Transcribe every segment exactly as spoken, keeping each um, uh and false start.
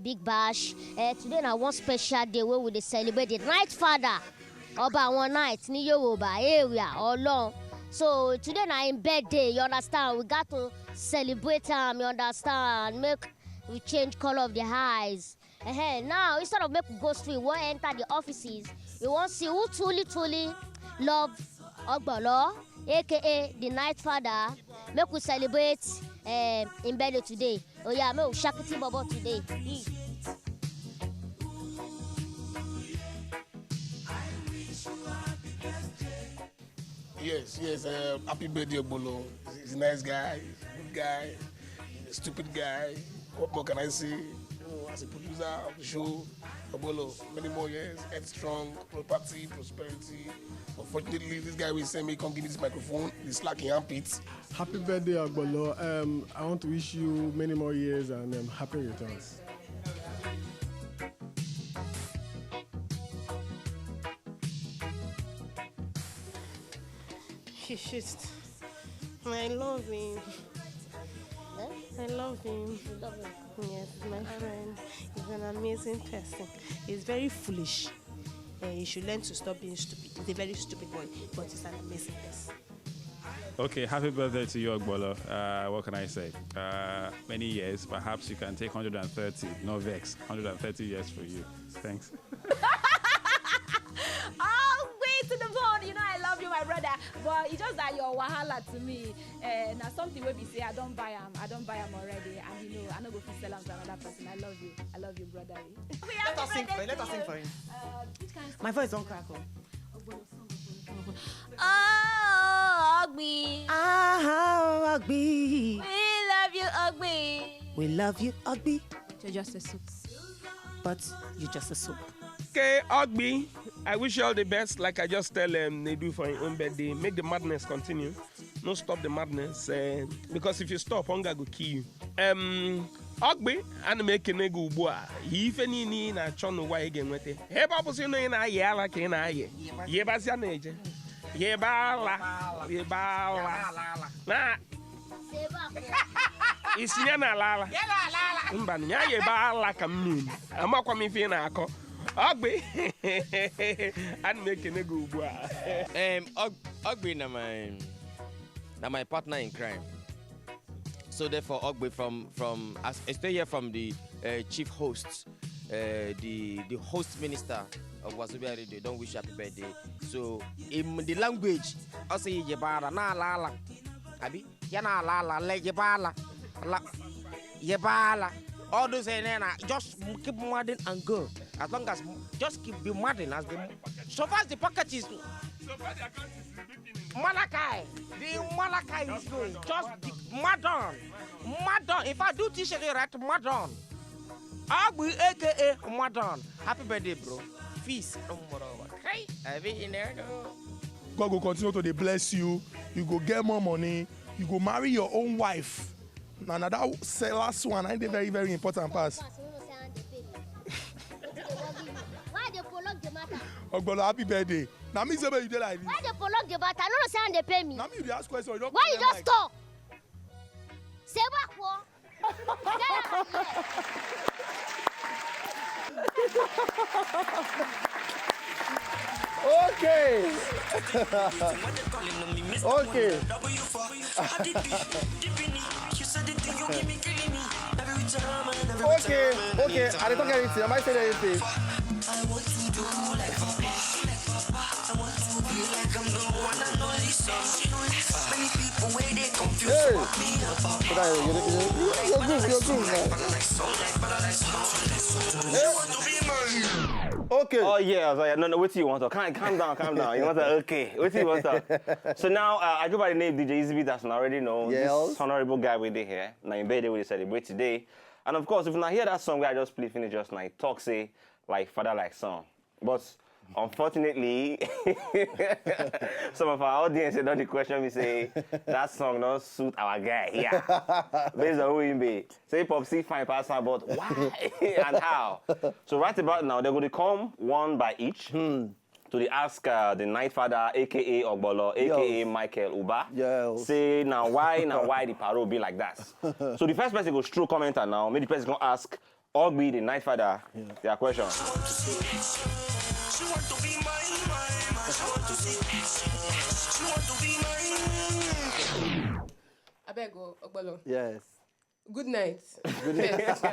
Big Bash. Uh, today na one special day wey we dey celebrate the Night Father. Ọba àwọn Night ní Yorùbá area Ọlọ́run. So today na im birthday, you understand? We got to celebrate am, you understand? Make we change color of the eyes. Uh-huh. Now, instead of make we go street, we wan enter the offices. We wan see who truly, truly love Ogbolo, A K A the Night Father. Make we celebrate um, im birthday today. Oh yeah, make we shakiti bobo today. Yes, yes. Uh, happy birthday, Ogbolo. He's a nice guy, he's a good guy, he's a stupid guy. What more can I say? You know, as a producer of the show, Ogbolo, many more years, headstrong, property, prosperity. Unfortunately, this guy will send me, come give me this microphone, the slacking armpits. Happy birthday, Ogbolo. Um, I want to wish you many more years and um, happy returns. He shit. I love him. I love him. Yes, he's my friend. He's an amazing person. He's very foolish. Uh, he should learn to stop being stupid. He's a very stupid boy, but he's an amazing person. Okay, happy birthday to you, Ogbolo. Uh, what can I say? Uh, many years, perhaps you can take one hundred thirty. No vex, one hundred thirty years for you. Thanks. All way to the bone. You know I love you, my brother. But it's just that your wahala to me. Uh, now something will be say I don't buy him. I don't buy him already. And you know, I no go fit sell him to another person. I love you. I love you, brother. Let us sing for him. Let us sing for him. Uh, which kind My voice don't crack. Oh. Oh, Ogbi. Ah, Ogbi. We love you, Ogbi. We love you, Ogbi. You're just a soup. But you're just a soup. Okay, Ogbi, I wish you all the best. Like I just tell um, Nedu for his own birthday, make the madness continue. No stop the madness. Uh, because if you stop, hunger will kill you. Um, Ogbi, ana m ekene gị ugbu a. Ife niile ị na-achọ n'ụwa ị ga-enweta. Ebe ọ bụzi na ị na-ayị ala ka ị na-ayị. Yebazia na-eje. Yeba ala. Yeba ala. Na isi ya na ala ala. Mba, ya yeba ala ka m nụ. Amakwa m ife ị na-akọ. Ogbi. Ana m ekene gị ugbu a. Um, Og- Ogbi na my na my partner in crime. So therefore, Ogbi from from as I stay here from the uh, chief host, uh, the the host minister of Wazobia Radio. Don't wish happy birthday. So in the language, I say yebara na ala ala. Abi ya na ala ala le yebala. La yebala. All those and then I just keep modding and go. As long as just keep be modding as the so far as the pocket is Malachi, the Malachi is going. Just the Madon. Madon. If I do t-shirt right, Madon. Abu A K A Madon. Happy birthday, bro. Peace. Hey, I be in there. God go continue to dey bless you. You go get more money. You go marry your own wife. Na na that se- last one, I dey very very important pass. Why dey prolong the matter? Ogbolo, happy birthday. Na me say make you dey like this. Why dey prolong the matter? I no know say I dey pay me. Na me you dey ask question. You don Why you collect just mic. Talk? Say back wo. Okay. Okay. Okay, okay. I dey talk anything. Am I saying anything? Hey. You're good, you're good, man. Okay. Oh yeah, oh, yeah. No, no, wetin you want to? Calm, calm down, calm down. You want to? Okay. Wetin you want to? So now, uh, I go by the name D J Easy Beat, as you already know. Yes. This honorable guy with the hair. Now, in bed, we celebrate today. And of course, if you now hear that song where I just play finish just now, it talk say, like father, like son. But unfortunately, some of our audience they don't question me say that song don't suit our guy here. Based on who he be. Say Popsy fine pass am, but why and how? So right about now, they're going to come one by each to the ask uh, the Night Father, A K A Ogbolo, A K A Yes. Michael Uba. Yes. Say now why, now why the paro be like that? So the first person go stroke commenter now. Make the person go ask Ogbi, the night father, their question. Abeg o, Ogbolo. Yes. Good night. First.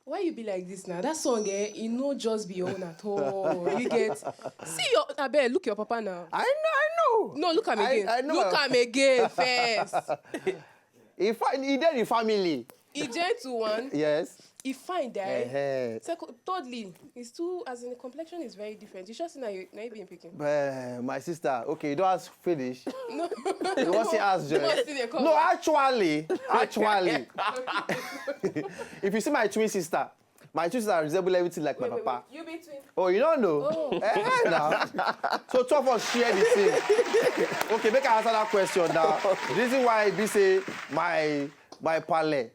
Why you be like this now? That song, eh, e no just be your own at all. You get, see your, abeg, look your papa now. I know, I know. No, look am I- again. I know Look my- am again first. If I, he did the family. E gentle one. Yes. E fine die. Eh-heh. Second, thirdly, it's too, as in, the complexion is very different. You sure say na you, na you be him pikin? Eh, my sister, okay, you don't ask finish. No. You want to ask Joy? What's in the No, actually, actually, if you see my twin sister, my twin sister resemble everything like my Wait, wait, papa. wait. You be twin. Oh, you don't know? Oh. Eh, eh, now. So two of us share the thing. Okay, make I answer that question now. The reason why I be say my my pale.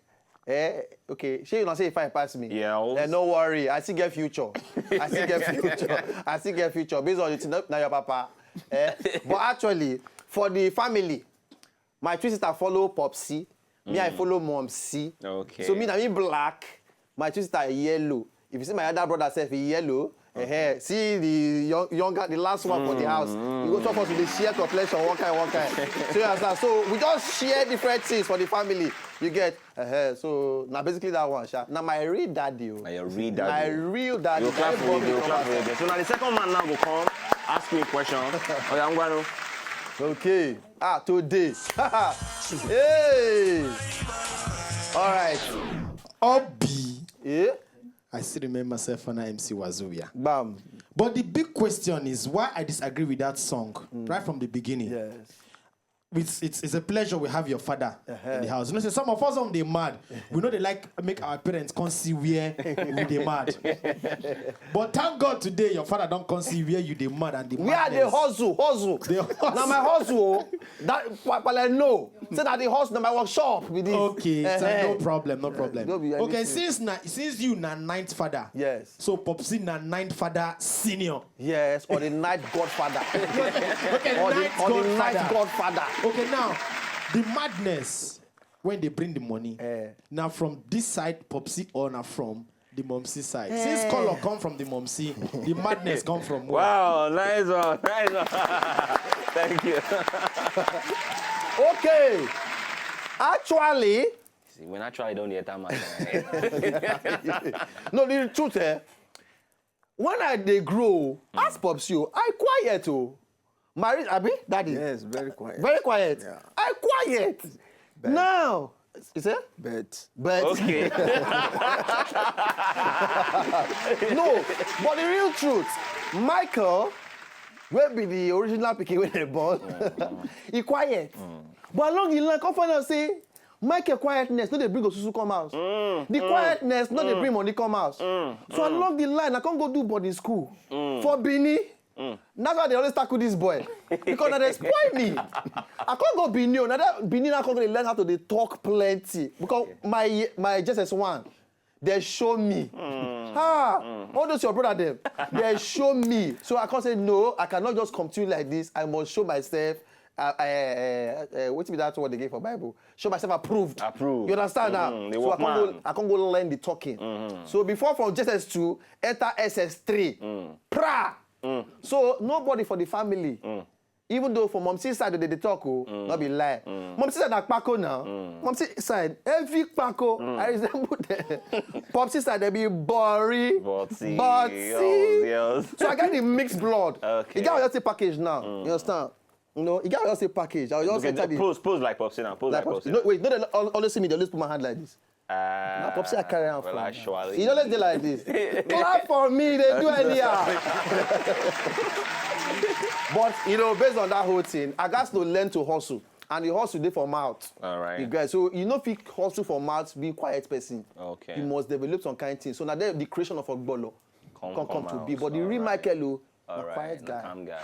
Eh, okay, shey you not say if I pass me. Yeah. Eh, no worry, I still get future. I still get future. I still get future based on the thing now your papa. Eh, but actually, for the family, my twin sister follow Popsy. Me, I follow Momsy. Okay. So me, na me black. My twin sister yellow. If you see my other brother self, he yellow. Eh, see the young, younger, the last one for the house. You go talk us with the share complexion, one kind, one kind. So you understand? So we just share different things for the family. You get? Eh, so now basically that one, sha. Now my real daddy. Oh. Na your real My daddy. real daddy. You clap Na for him you, born you me clap for come you. So now the second man now go come ask me a question. Oh, yeah, I'm going Okay. Ah, today. Hey. All right. Obi. Yeah. I still remember myself when I M C Wazobia. Bam. But the big question is why I disagree with that song right from the beginning. Yes. It's, it's, it's a pleasure we have your father in the house. You know, say some of us on the mad, we know they like make our parents come see where we dey mad. But thank God today your father don't come see where you dey mad and the We are the madness. Hustle, Hustle. The Hustle. Now my Hustle. Oh. That Papa, no. Say that the Hustle, na my workshop with this. Okay, so Eh-heh. No problem, no problem. No be Okay, anything. Since na since you na ninth father, Yes. So Popsy na ninth father senior. Yes, or the night godfather. Okay, Or the, ninth or the night godfather. godfather. Okay, now the madness when they bring the money. Eh. Now from this side, Popsy or na from the Momsy side. Since Eh. Color come from the Momsy, the madness come from where? Wow, nice one, nice one. Thank you. Okay. Actually, See, when I try, don't hear that much. No, the truth, eh? When I dey grow, ask Popsy, oh, I quiet, oh. Married, Abi, Daddy? Yes, very quiet. Very quiet. Yeah. I quiet. Now, you say? But But Okay. No, but the real truth, Michael, wey be the original pikin wey dem born, he quiet. But along the line, come find out say Michael quietness no dey bring osusu come house. The quietness no dey bring money come house. So along the line, I come go do boarding school for Benin. That's why they always tackle this boy because na dey spoil me. I come go Benin, oh, na that Benin I come go dey learn how to dey talk plenty because my my J S S one, they show me. Ah, all those your brother dem, they show me. So I come say no, I cannot just come to you like this. I must show myself. Uh, uh, uh, uh, what be that word again for Bible? Show myself approved. Approved. You understand now? Mm, the So I come workman. go, I come go learn the talking. So before from J S S two, enter S S three. Pra. So nobody for the family. Even though for Momsy side they dey talk, oh, not be lie. Momsy side na kpako now. Momsy side, every kpako, I resemble them. Popsy side, they be Bori. Bori, Bori. oh, yes. So I get the mixed blood. Okay. You get what you say package now. You understand? You know, you get what you say package. I will just Okay, enter the pose, pose like Popsy now. Pose like, like, Popsy. no, wait, no, they al- always see me, they always put my hand like this. Ah, Now Popsy, I carry am well, from. Actually. You always dey like this. Clap for me, they do anyhow. But you know, based on that whole thing, I got to learn to hustle, and the hustle dey for mouth. All right. You guys, so you know, if you hustle for mouth, be quiet person. Okay. You must develop some kind of thing. So now the, the creation of Ogbolo Come- come come come to be. out. But the All real right. Michael, oh, All a right, quiet na guy. Calm guy.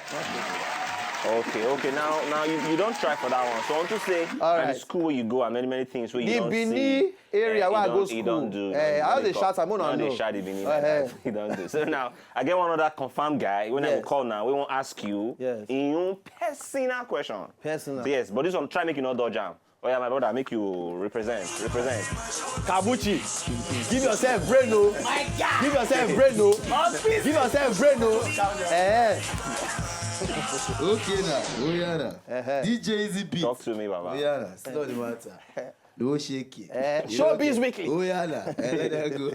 Okay, okay. Now, now you, you don't try for that one. So I want to say, All at right. The school where you go and many many things where you The don't Benin see, area eh, where I you go don't- you don't school. Do. Eh, You how don't they do. shout, I'm on How and they no. Shout the Benin. Eh, eh. You don't do. So now I get one other confirmed guy. When I will Yes. Call now, we won't ask you. Yes. In your personal question. Personal. Yes, but this one try make you not dodge am. Oh yeah, my brother, make you represent, represent. Kabuchi, give yourself brain, no. My God. Give yourself brain, no. Give yourself brain, no. Eh. Okay now, oh yeah now. Uh-huh. D J Easy Beat. Talk to me, Baba. Oh yeah now, it's not the matter. No shake it. Eh, showbiz weekly. Oh yeah now. Eh, let that go.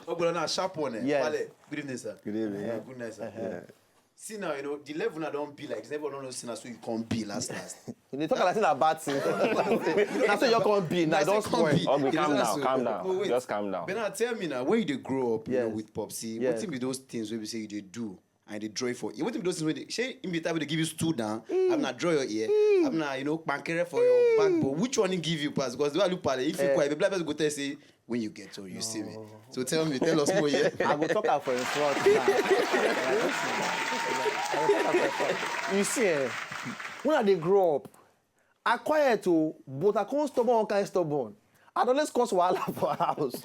Oh, but now sharp one. Eh. Yes. Good evening, sir. Good evening. Yeah, good night, sir. Uh-huh. Yeah. See now, you know, the level I don't be like, never don't know see now, so you can't be last last. You dey talk like say na bad thing. Na so you come be. Na don spoil. Okay, calm down, calm down. Just calm down. But now tell me now, when you dey grow up, you know, with Popsi, wetin be those things wey be say you dey do and dey draw for? Wetin be those things wey dey, shey him be the type wey dey give you stool down, abi na draw your ear, abi na, you know, pankere for your backbone? Which one he give you pass? Because the way I look pale, if you quiet, the black person go tell say, when you get old, you see me. So tell me, tell us more here. I go talk am for him front now. You see, eh, when I dey grow up, I quiet o, but I come stubborn, one kind stubborn. I dey always cause wahala for house.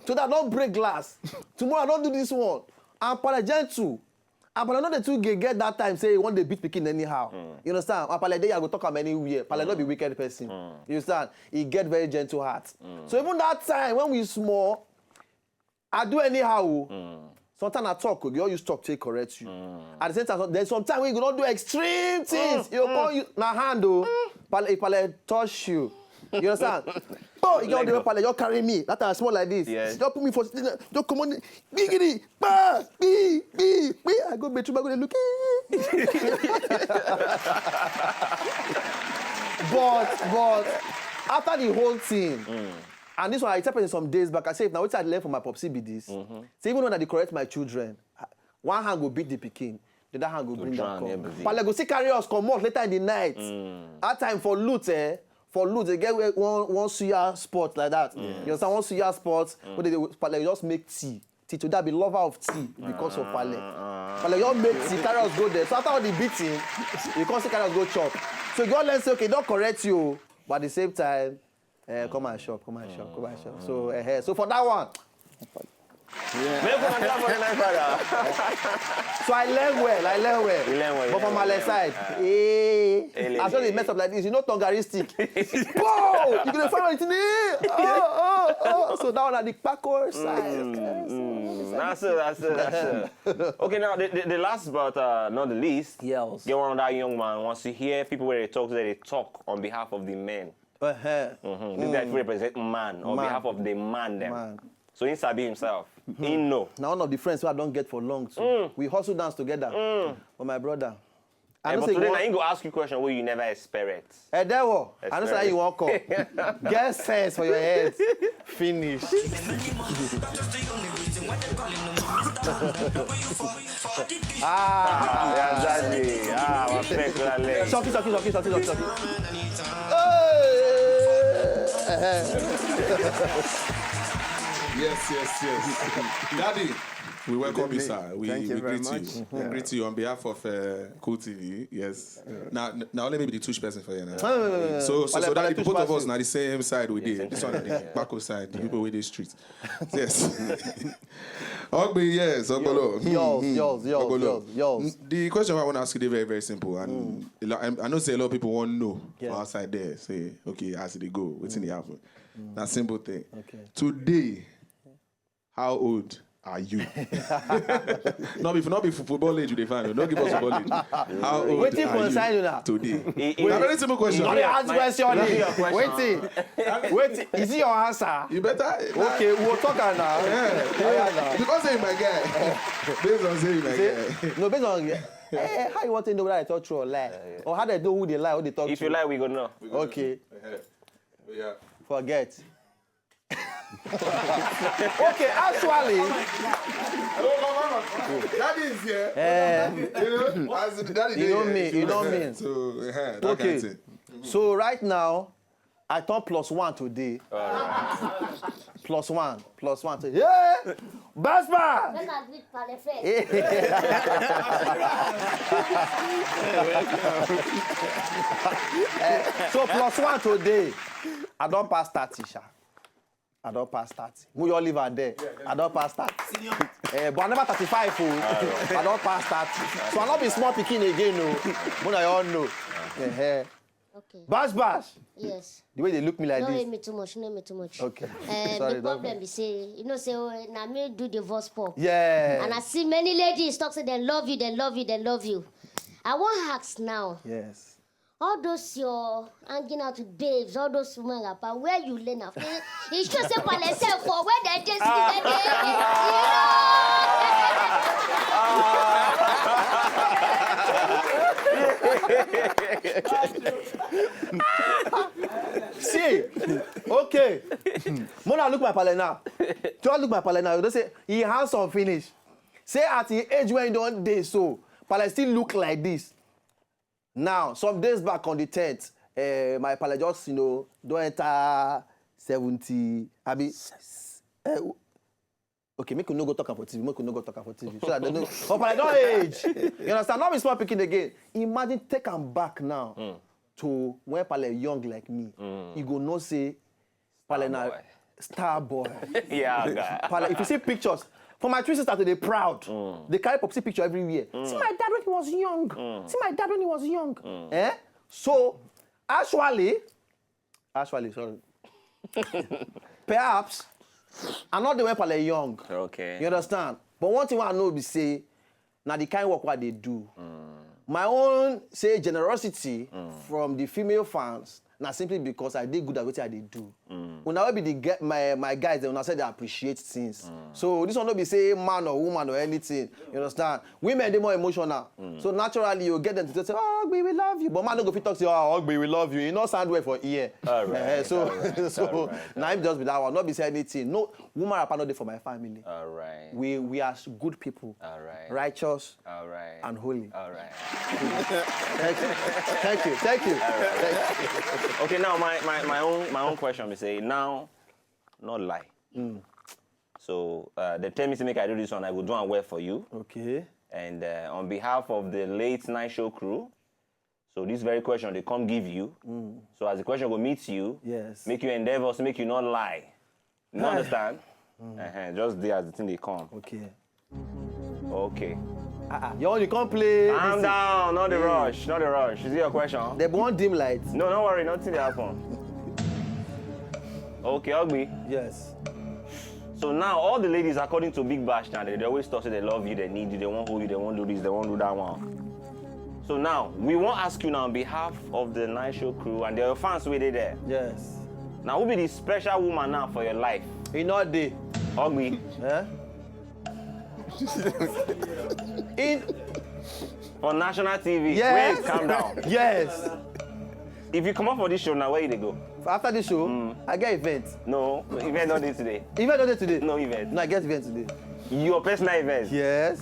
Today I don break glass. Tomorrow I don do this one. I'm pale gentle. Ah, but I know the two gay get that time say he want dey beat pikin anyhow. You understand? Ah, pale dey, I go talk am anywhere. Pale no be wicked person. You understand? He get very gentle heart. So even that time when we small, I do anyhow. O. Sometimes I talk, you all use talk take correct you. At the same time, there's sometimes when you go don do extreme things. You go call you na hand o. Pale, if pale touch you, you understand? Oh, you don dey pale, you carry me. That time I small like this. Yes. You put me for, you come on, bigidi, ba, bi, bi, bi. I go bedroom, I go dey look. But, but after the whole thing, and this one I tell person some days back, I say, if na wetin I learn from my Popsi be this, say even when I dey correct my children, one hand go beat the pikin, the other hand go bring am come. Pale go still carry us comot later in the night. That time for loot, eh, for loot, they get one, one suya spot like that. You understand? One suya spot, but they, pale just make tea. Till today, I be lover of tea because of pale. Pale just make tea, carry us go there. So after all the beating, you come still carry us go chop. So you all learn say, okay, don correct you, but at the same time, eh, come and shop, come and shop, come and shop. So, eh, eh, so for that one, make una clap for the nice father. So I learn well, I learn well. You learn well. But from my left side, eh, I saw the mess up like this. You know, Tongaristic. Whoa! You gonna find anything? Oh, oh, oh. So that one at the Paco side. That's it, that's it, that's it. Okay, now the, the, the last but uh, not the least, yes, get one of that young man wants to hear people where they talk, say they talk on behalf of the men. Uh-huh. Mm-hmm. This guy represent man on behalf of the man them. Man. So he sabi himself. He know. Now one of the friends who I don't get for long too. We hustle dance together. But my brother, I know but say today now he go ask you question where you never expect. Eh, there were. I know say you won't call. Get sense for your head. Finish. Ah, yeah, exactly. Ah, my friend, shocky, shocky, shocky, shocky, shocky, shocky. Yes, yes, yes. Daddy, we welcome you, sir. We, Thank you we very greet much. You. We greet you on behalf of uh, Cool T V. Yes. Now, now let me be the touch person for you now. So, so, so that the both of us now the same side we did. This one, the Paco side, the people with the street. Yes. Ogbe, yes, Ogbolo. Yours, yours, yours, yours, yours. The question I want to ask you is very, very simple. And I know say a lot of people want to know outside there. Say, okay, as they go, what's in the happen? That simple thing. Okay. Today, how old are you? No be, no be football age you dey find. No give us football age. How old are you today? Wait, very simple question. You don't ask question. Wait, wait. Is it your answer? You better. Okay, we'll talk now. Yeah. Because say my guy. Based on say my guy. No, based on eh, how you want to know whether I talk true or lie? Or how they know who they lie, who they talk true? If you lie, we go know. Okay. Yeah. Forget. Okay, actually. Daddy is here. Eh. You know, as in daddy You know dey me, here. You know me. So, eh, that kind of Okay. thing. So right now, I turn plus one today. Plus one, plus one today. Yeah! Best man! Make I greet Pale first. Eh, so plus one today. I don pass thirty, sha. I don pass thirty. Mo your liver there. I don pass thirty. Eh, but I never thirty-five o. I don pass thirty. So I no be small pikin again o. Mo na you all know. Eh, eh. Okay. Bash bash. Yes. The way they look me like No hit this. Me too much. No hit me too much. Okay. Uh, Sorry, the don't. Problem be say you know say oh, na me do the voice pop. Yeah. And I see many ladies talk say they love you, they love you, they love you. I wan ask now. Yes. All those your hanging out with babes, all those women rapper, where you learn am? E e sure say palace sef for where dem dey see dem dey. See, okay. Mona look my pale now. Just look my pale now. You know say he handsome finish. Say at him age when he don dey so, pale still look like this. Now, some days back on the tenth, uh, my pale just you know don enter seventy. I be uh, okay, make you no go talk am for T V, make you no go talk am for T V. So that they know. Oh, but I don't age. You understand? Not be small picking again. Imagine take am back now to when pale young like me. You go know say pale na Boy. Star boy. Yeah, guy. Pale, if you see pictures, for my twin sister to dey proud. They carry popsi picture everywhere. See my dad when he was young. See my dad when he was young. Eh? So, actually, actually, sorry. Perhaps, I'm not the way pale young. Okay. You understand? But one thing I know be say, na the kind work what they do. My own say generosity from the female fans na simply because I dey good at wetin I dey do. Una wey be the get my my guys dem una say they appreciate things. So this one no be say man or woman or anything. You understand? Women dey more emotional. So naturally you get them to say, "Oh, Ogbi, we love you." But man no go fit talk say, "Oh, Ogbi, we love you." E no sound well for ear. All right, Eh, so all right, so all right, na him just be that one. No be say anything. No, woman rapper no dey for my family. All right. We we are good people, All right. Righteous All right. And holy. All right. Thank you, thank you, thank you. Thank you. Okay, now my, my, my own my own question be say now, not lie. So uh, they tell me say make I do this one, I go do am well for you. Okay. And uh, on behalf of the late night show crew, so this very question they come give you. So as the question go meet you, Yes. Make you endeavor, so make you not lie. You Aye. Understand? Uh-huh. Just there as the thing they come. Okay. Okay. Ah, ah. Your own you come play. Calm this down, not the Mm. rush, not the rush. Is it your question? Thing. They want dim light. No, don't worry, nothing dey happen. Okay, Ogbi. Yes. So now all the ladies, according to Big Bash, now they, they always talk say they love you, they need you, they won't hold you, they won't do this, they won't do that one. So now we won't ask you now on behalf of the night show crew and their fans wey dey there. Yes. Now who be the special woman now for your life? E no dey. Ogbi. Eh? In For national T V. Yes. Wait, calm down. Yes. If you come up for this show now, where you dey go? After the show, I get event. No, event not dey today. Event no dey today. No event. No, I get event today. Your personal event. Yes.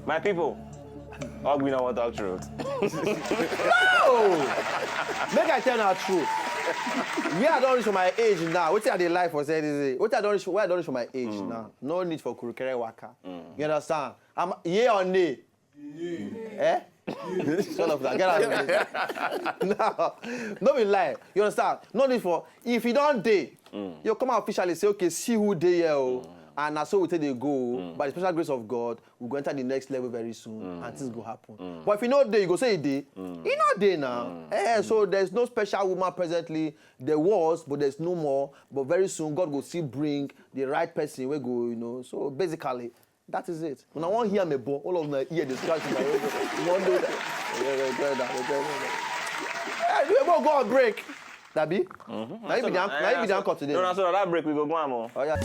My people, Ogbi no wan talk truth. No! Make I tell you the truth. Where I don't reach for my age now. What I dey lie for say this? What I don't reach? Where I don't reach for my age now? No need for kurukere waka. You understand? I'm yeah or nay. Eh? Shut up now. Get out of here. No, no be lie. You understand? No need for if you don't dey, you come out officially say okay, see who dey here oh. And na so we take dey go. By the special grace of God, we go enter the next level very soon, and things go happen. But if you no dey, you go say e dey. E no dey now. Eh, so there's no special woman presently. There was, but there's no more. But very soon, God go still bring the right person wey go, you know. So basically, that is it. When I wan hear me, but all of my ear dey scratch my head. You wan do that? Eh, we go go on break. That be? Na you be the anch- na you be the anchor today. No, no, so that break we go go am o. Oh yeah.